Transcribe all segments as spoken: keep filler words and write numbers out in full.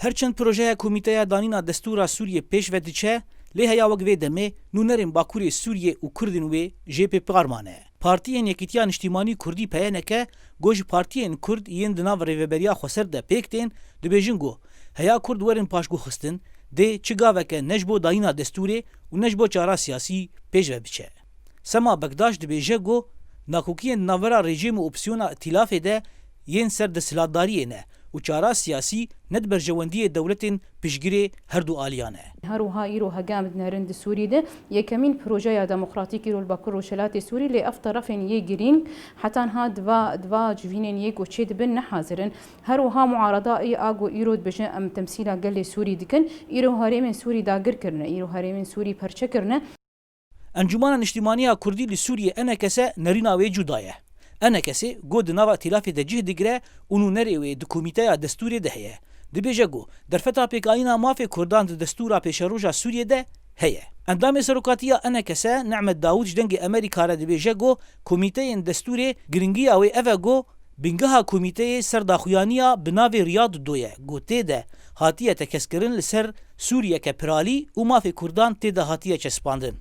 Her çend projeya Komîteya Danîna Destûra Sûriyê pêş ve diçe, lê heya wek vê demê nûnerên Bakurê Sûriyê û Kurdên wê jê pê par mane. Partiyên Yekîtiya Niştîmanî Kurdî P Y N K got ji partiyên Kurd yên di nav Rêveberiya Xweser de pêk tên, dibêjin ku heya Kurd werin paşguhxistin, dê çi gaveke ne ji bo dayîna destûrê û ne ji bo çara siyasî pêş ve biçe. Sema Bekdaş dibêje ku nakokiyên di navbera rejîm û opsiyona îtîlafê de yên ser desthilatdariyê ne û çara siyasî ne di berjewendiyê dewletên piştgirê her du aliyan e. Her wiha îro hege em dinerin di Sûrî de yekemîn projeya demokratîk îro li Bakur Rojhilatê Sûrî, lê ev terefên yê girîng heta niha di va, di va civînên yê ku çêdibin ne hazir in. Her wiha muarada ê a ku îro dibêje em temsîla gelê Sûrî dikin, îro herêmên Sûrî dagir kirine, îro herêmên Sûrî perçe kirine. Encûmena Niştîmaniya Kurdî li Sûriyê, E N K S, nerîna wê cuda ye. E N K S got di nava îtîlafê de cih digire û nûnerê wê di Komîteya Destûrê de heye. Dibêje ku derfeta pêkanîna mafê Kurdan di destûra pêşeroja Sûriyê de heye. Endamê serokatiya E N K S, Nehmet Dawûd, ji Dengê Amerîka re dibêje ku Komîteyên Destûrê giringiya wê ev e ku bingeha komîteyê ser daxuyaniya bi navê Riyad du ye, ku tê de hatiye tekezkirin li ser Sûriyeke piralî û mafê Kurdan tê de hatiye çespandin.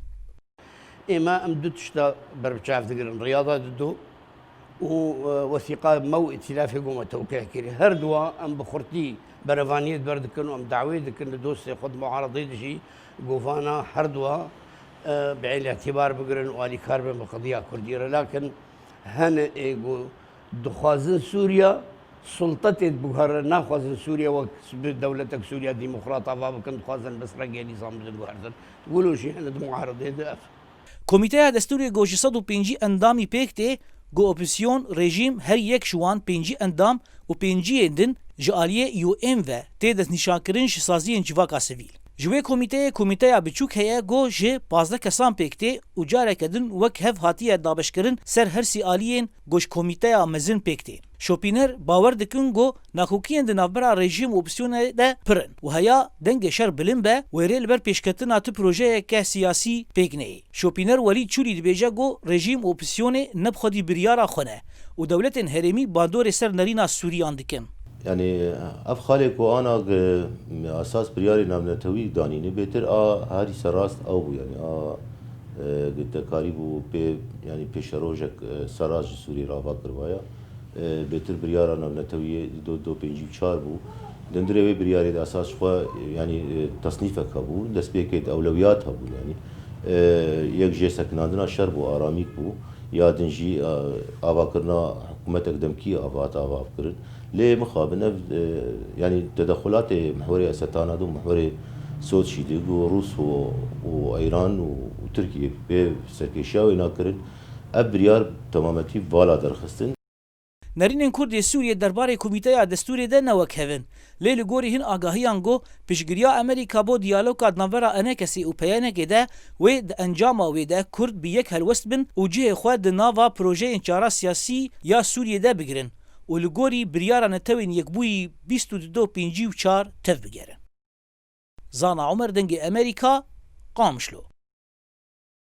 ئێمە ئەم دوو تشتە بەربچاو دەگرن، ڕیاضە دوو و، ئە، وەسیقا مە و ئیتیلافێک بۆمە تەوقع کرد. هەردووە ئەم بە خورتی بەرەڤانیت بەردکن و ئەم داوێ دکن لە دۆستێ خود معارضەی دژی گۆڤانە هەردووە، ئە، بە عین اعتبار بگرن و ئالیکار بن بە قضیە کوردی رە. لکن هەنە ئێگو دخوازن سووریا سلطەتێت بگوهرن، ناخوازن سووریا وەک دەولەتەک سووریا دیموکرات ئاوا بکەن، دخوازن بەس ڕەگێ نیزام بدن بگوهرن. ولو ژی هەنە معارضەیە دە ئەف. Komîteya Destûrê ku ji sed û pêncî endamî pêk tê, ku opozîsyon, rejîm, her yek ji wan pêncî endam û pênciyên din ji aliyê U N ve tê destnîşankirin ji saziyên civaka sivîl. Ji wê komîteyê komîteya biçûk heye ku ji pazdeh kesan pêk tê û careke din wek hev hatiye dabeşkirin ser her sî aliyên ku ji komîteya mezin pêk tê. Şopîner bawer dikin ku nakokiyên di navbera rejîm û opozîsyonê de pir in û heya dengê şer bilind be, wê rê li ber pêşketina tu projeyeke siyasî pêk neyê. Şopîner Welîd Çûlî dibêje ku rejîm û opozîsyonê ne bi xwedî biryara xwe ne û dewletên herêmî bandorê ser nerîna Sûriyan dikin. Yanî ev xalê ku ana, e, esas biryarê navnetewî danîne bêtir a herî serrast ew bû, yanî a, e, te karîbû pê, yanî pêşerojek, e, serrast ji Sûriyê re ava kiribaya. E, bêtir biryara navnetewiyê do, do pêncî û çar bû. Di hundirê wê biryarê de esas ji xwe, e, yanî, e, tesnîfek hebû, destpêkê de ewlewiyat hebû, yanî, e, yek jê sekinandina şer bû, aramîk bû, ya din jî, e, avakirina hikûmetek demkî ava, hat ava kirin. Lê mixabin ev, e, yanî tedexulatê mihwerê Esetana de û mihwerê Soçî de ku Rûs û, û Îran û, û Tirkiye pê serkêşiya wê nakirin, ev biryar temametî vala derxistin. Nerînên Kurd ê Sûriyê derbarê Komîteya Destûrê de ne wek hev in. Lê li gorî hin agahiyan ku piştgiriya Amerîka bo diyaloga di navbera E N K S'ê û P Y N K'ê de wê di encama wê de Kurd bi yek helwest bin û cihê xwe di nava projeyên çara siyasî ya Sûriyê de bigirin û li gorî biryara Netewên Yekbûyî bîst û du do pêncî û çar tev bigerin. Zana Omer, Dengê Amerîka, Qamişlo.